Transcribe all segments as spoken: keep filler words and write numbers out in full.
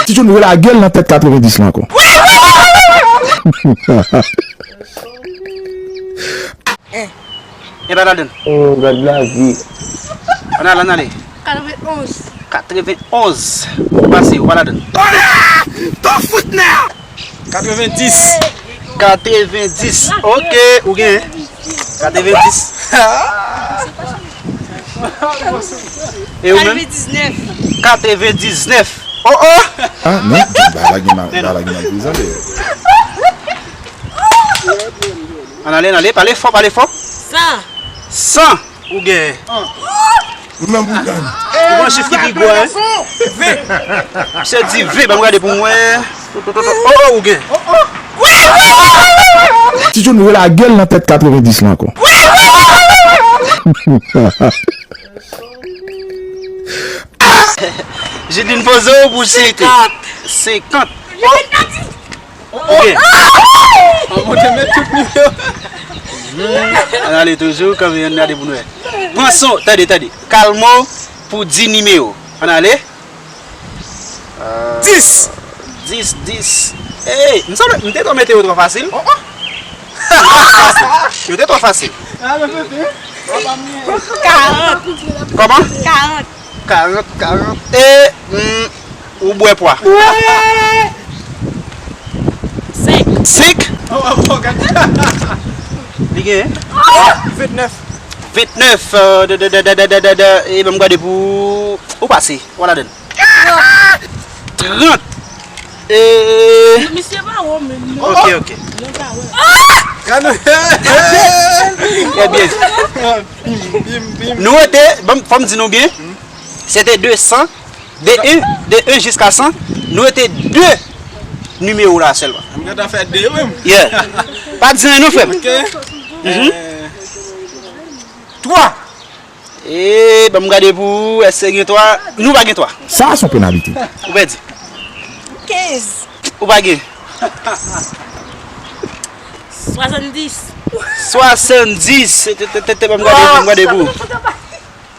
Ti John relage l nan tèt katrevendis lan ankò. En pa ladan. Oh, gad lavi. Ann ale, ann ale. Katrevenonz. Katrevenonz. Ou pase, ou pa ladan. Don't foot now! Katrevendis. Katrevendis. Ok, ou gen. Katrevendis. E ou menm? Katrevendiznèf. Katrevendiznèf. Oh, oh! Ah, non, bagay la gen mal, bagay la gen mal prezante. Ann ale, ann ale, pale fò, pale fò. San. San. Ou gen. Ou nan boukàn. Ou pran chif ki pi gwo, en? Ven. Misye di ven, ban m gade pou m wè. Oh, oh, ou gen. Ti John relage l nan tèt katrevendis lan ankò. Jidin poze w pou chite. Senkant. Senkant. Ok. An mwen te met tout nimewo. Ann ale toujou, kanpe ann gade pou n wè. Pran son, tande, tande. Kalmo pou di nimewo. Ann ale. Euh, dis. Dis, dis. Ey, m sanble, m te twò mete yo twò fasil. Oh, oh. Yo te twò fasil. Karant. Kòman? Karant. Karant, karant. E, mm, ou bwè pwa. Senk. Senk? Li gen? Ventnèf. Ventnèf, euh, de, de, e ban m gade pou ou pase. Ou pa ladan. Trant. E misye pa wè menm non. Ok, ok. Mwen pa wè. Gade. Trè byen. Nou rete, bon, fò m di nou byen, se te de san, de en, de en jiska san, nou rete de nimewo la sèlman. M gentan fè de wi. Yeah. Pa di anyen non, frè m. Ok. Mhm. Euh, twa. E, ban m gade pou ou, èske gen twa? Nou pa gen twa. Sa a se yon penalite. Ou pèdi. Kenz. Ou pa gen. Swasanndis. Swasanndis. Te, te, te, te, ban m gade pou, ban m gade pou ou.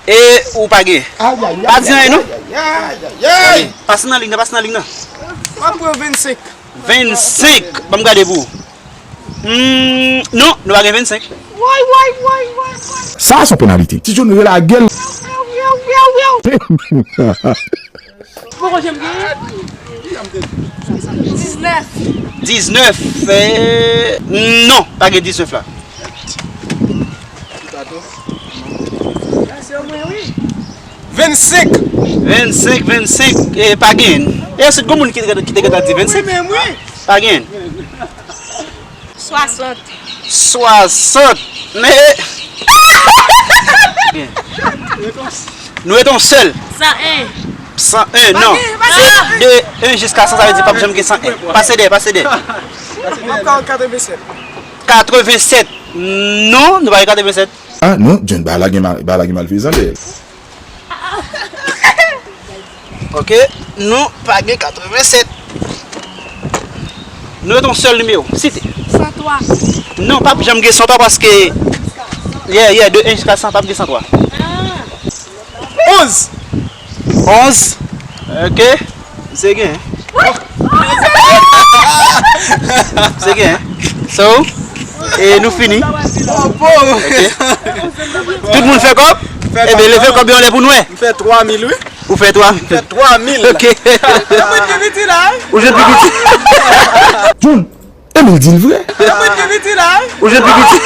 E ou pa gen. Pa di anyen, non? Pase nan lig nan, pase nan lig nan. M ap pran vennsenk. Vennsenk. Ban m gade pou ou. Hmm, non, nou pa gen vennsenk. Sa a se yon penalite. Ti John relage l. Diznèf. Diznèf, eh, non, pa gen diznèf la. Vennsenk. Vennsenk, vennsenk, eh, pa gen. E se gwo moun ki te, ki te gentan di vennsenk. Pa gen. Swasant. Swasant. Men. Nou rete yon sèl. San en. San en, non. Se de en jiska san, sa vle di p ap janm gen san en. Pase dèyè, pase dèyè. M ap ka katrevennsèt. Katrevennsèt. Non, nou pa gen katrevennsèt. Ah, non, John, bagay la gen mal, bagay la gen malfezan dèyè l. Ok, nou pa gen katrevennsèt. Nou rete yon sèl nimewo. Site. San twa. Non, p ap janm gen san twa paske, yeah, yeah, de en jiska san, p ap gen san twa. Ah. Onz. Onz. Ok. Se gen. Se gen. So, e nou fini. Ok. Tout moun fè kòb? Ebyen, leve kòb yo anlè pou n wè. M fè twa mil, wi. Ou fè twa mil? M fè twa mil. Ok. Ou jwenn pi piti. John, Emil di l vre. Ou jwenn pi piti.